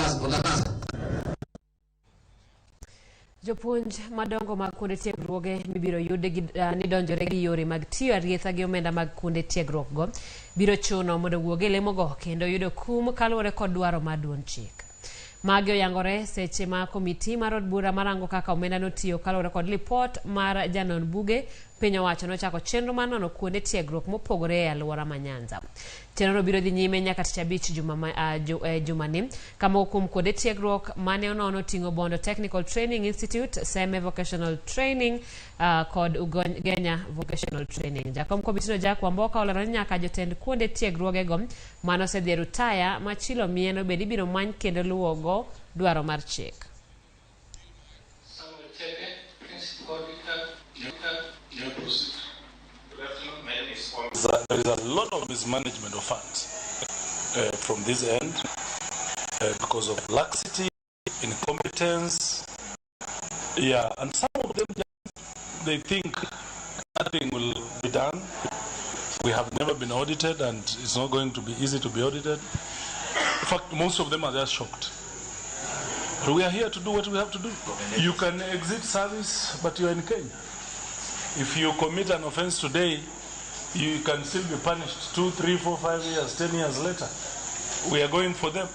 Utakaza. Jopuonj madongo mag kuonde tiegruoge mibiro yud ni donjore gi yore mag tiyo arietha gi omenda mag kuonde tiegruokgo biro chuno mondo owuog e lemogo kendo yudo kum kaluwore kod dwaro mar duond chik. Magi oyangore seche ma komiti mar od bura marango kaka omenda notiyo kaluwore kod lipot mar janon buge piny owacho nochako chenro mar nono kuonde tiegruok mopogore e alwora ma Nyanza. Chenrono biro dhi nyime nyaka tich abich juma, jumani ka moko kuom kuonde tiegruok mane onono oting'o Bondo Technical Training Institute, Seme Vocational Training kod Ugenya Vocational Training. Jakom komitino Jack Wamboka olero ni nyaka jotend kuonde tiegruogego mane osedhi e rutaya ma chilo mieno bende ibiro many kendo luwogo dwaro mar chik. Samuel Chege, Principal Auditor, Yeah, proceed. Good afternoon. My name is Paul. There is a lot of mismanagement of funds from this end because of laxity, incompetence. Yeah, and some of them just, they think nothing will be done. We have never been audited, and it's not going to be easy to be audited. In fact, most of them are just shocked. But we are here to do what we have to do. You can exit service, but you are in Kenya. If you commit an offense today, you can still be punished 2, 3, 4, 5 years, 10 years later. We are going for them.